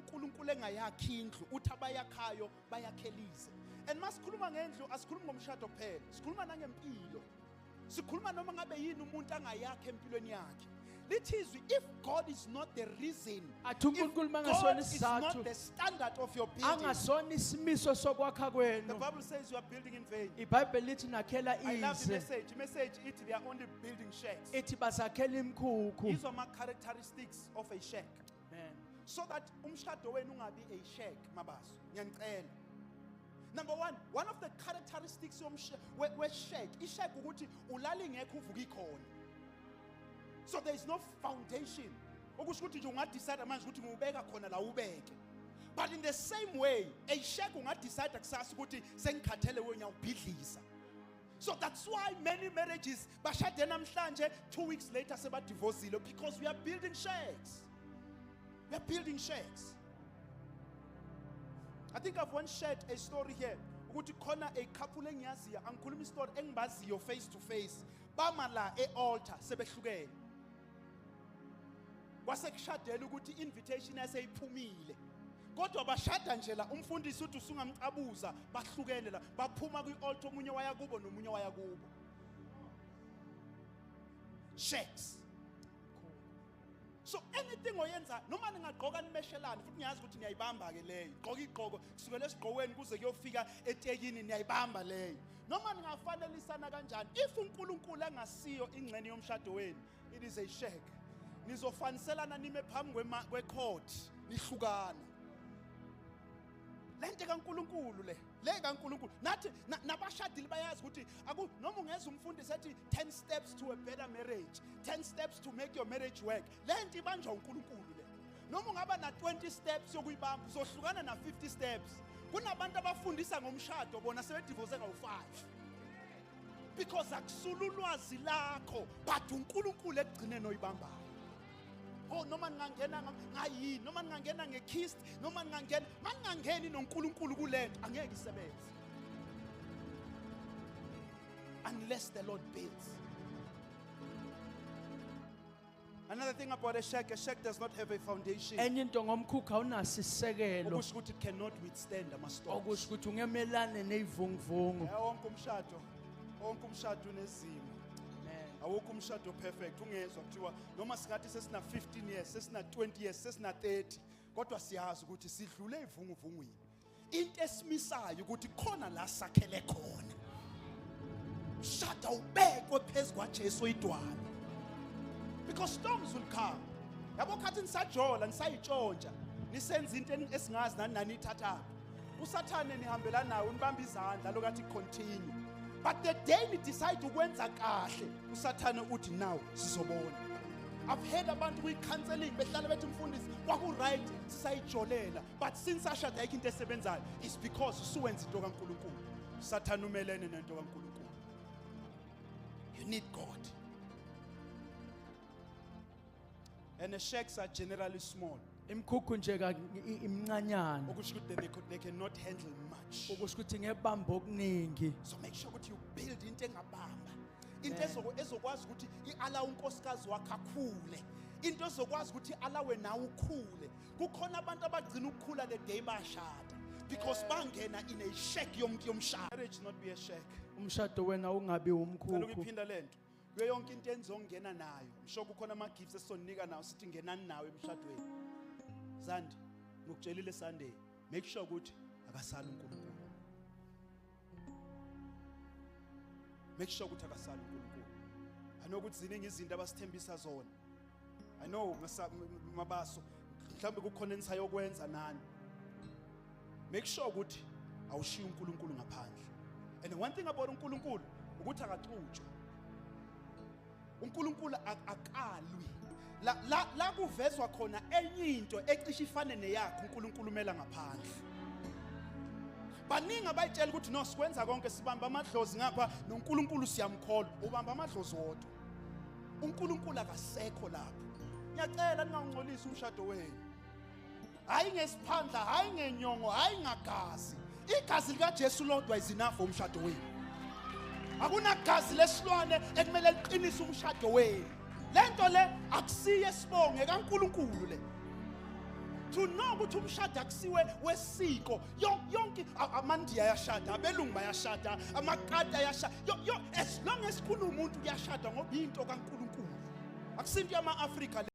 uNkulunkulu engayakhi indlu, uthi abayakhayo bayakhelize. And masikhuluma ngendlu, asikhulumi ngomshado kuphela, sikhuluma nangempilo. Sikhuluma noma ngabe yini umuntu angayakha empilweni yakhe. Lithi izwi, if God is not the reason, Athi if uNkulunkulu God mangasona is not isizathu, the standard of your building, angasona isimiso sokwakha the kwenu. Bible says you are building in vain. IBhayibheli lithi nakhela I love the ize. message. The message ithi they are only building shacks. Ithi basakhela imkhukhu. These are my characteristics of a shack. Amen. So that umshado wenu ungabi a shack, mabaso. Ngiyanicela. Number one, one of the characteristics we shack, i-shack ukuthi ulala ingekho uvuka ikhona. So there is no foundation. Okusho ukuthi nje ungadecide manje ukuthi ngiwubeka khona la ubeke. But in the same way, a shack ungadecide kusasa ukuthi sengikhathele wena uyawubhidliza. So that's why many marriages bashade namhlanje, 2 weeks later sebadivorcile, because we are building shacks. We are building shacks. I think I've once shared a story here. Ukuthi khona a couple engiyaziyo, angikhuluma story engibaziyo face to face. Bama la e-altar sebehlukene. Kwasekushadela ukuthi invitation yaseyiphumile. Kodwa bashada nje la, umfundisi uthi usungamcabuza, bahlukene la, baphuma kwi-altar, omunye waya kubo nomunye waya kubo. Shacks. So anything oyenza, noma ningagqoka nimeshelane, futhi ngiyazi ukuthi niyayibamba ke leyo. Gqoka igqoko kusukela esigqokweni kuze kuyofika etekini, niyayibamba leyo. Noma ningafanelisana kanjani, if uNkulunkulu engasiyo ingxenye yomshado wenu, it is a shack. Nizofaniselana nime phambi kwecourt, nihlukana. Lento kaNkulunkulu le, le kaNkulunkulu. Nathi nabashadile bayazi ukuthi aku noma ungeza umfundisi ethi 10 steps to a better marriage, 10 steps to make your marriage work. Lento ibanjwa uNkulunkulu le. Noma ungaba na 20 steps yokuyibamba, uzohlukana na 50 steps. Kunabantu abafundisa ngomshado bona sebedivorce ngawu5. Because akusula ulwazi lakho, but uNkulunkulu ekugcineni oyibambayo. Oh, noma ningangena ngayini, noma ningangena ngekist, noma ningangena, maningangeni noNkulunkulu kulento, angeke isebenze. Unless the Lord builds. Another thing about a shack does not have a foundation. Enye into ngomkhukhu awunaso isisekelo. Okusho ukuthi it cannot withstand ama-storms. Okusho ukuthi ungemelane nezivunguvungu. Wonke umshado unezimo. Amen. Awukho umshado perfect, ungezwa kuthiwa noma singathi sesina 15 years, sesina 20 years, sesina 30, kodwa siyazi ukuthi sidlule ivunguvungwini. Into esimisayo ukuthi khona la sakhele khona. Umshado ubekwe phezu kwaJesu idwala. Because storms will come. Yabo khathi nisajola, nisayitshontsha, nisenza into esingazi nani nani ithathaphi. uSathane nihambelana naye, unibamba izandla lokathi continue. But the day ni decide ukwenza kahle, uSathane uthi now sizobona. I've heard abantu kwi-counseling behlala bethi mfundisi kwaku right sisayijolela, but since ashada ayikho into esebenzayo. It's because usuwenza into kaNkulunkulu. Sathane umelene nento kaNkulunkulu. You need God. And the shacks are generally small. Imikhukhu nje imncanyana. Okusho ukuthi they cannot handle much. Okusho ukuthi ngebamba okuningi. So make sure ukuthi you build into engabamba. Into ezokwazi ukuthi i-allow unkosikazi wakhe akhule. Into ezokwazi ukuthi i-allow nawe ukhule. Kukhona abantu abagcina ukukhula the day bashada. Because bangena in a shack yomshado. Marriage not be a shack. Umshado wena ungabi Cela umkhukhu. ukuyiphinda lento. Kuyo yonke into enizongena nayo. Msho kukhona ama gifts esizonika nawo sithi ngenani nawo emshadweni. Zandi, ngikutshelile Sunday, make sure ukuthi akasali uNkulunkulu. Make sure ukuthi akasali uNkulunkulu. I know ukuthi ziningi izinto abasithembisa zona. I know mabaso mhlawumbe kukhona enisayokwenza nani. Make sure ukuthi awushiyi uNkulunkulu ngaphandle. And one thing about uNkulunkulu ukuthi akaxutshwa. uNkulunkulu akalwi. La kuvezwa khona enye into ecishe ifane neyakhe, uNkulunkulu umela ngaphandle. Baningi abayitshela ukuthi no sikwenza konke, sibamba amadlozi ngapha noNkulunkulu siyamkholwa. Ubamba amadlozi wodwa. uNkulunkulu akasekho lapho. Ngiyacela ningawungcolisi umshado wenu. Hayi ngesiphandla, hayi ngenyongo, hayi ngagazi. Igazi likaJesu lodwa is enough for umshado wenu. Akunagazi lesilwane ekumele liqinise umshado wenu. Lento le akusiye sibonge kaNkulunkulu le. To know ukuthi umshado akusiwe wesiko. Yonke amaNdiya ayashada, abelungu bayashada, amakati ayashada. Yo, as long as kunomuntu kuyashadwa ngoba into kaNkulunkulu. Akusinto yama-Afrika.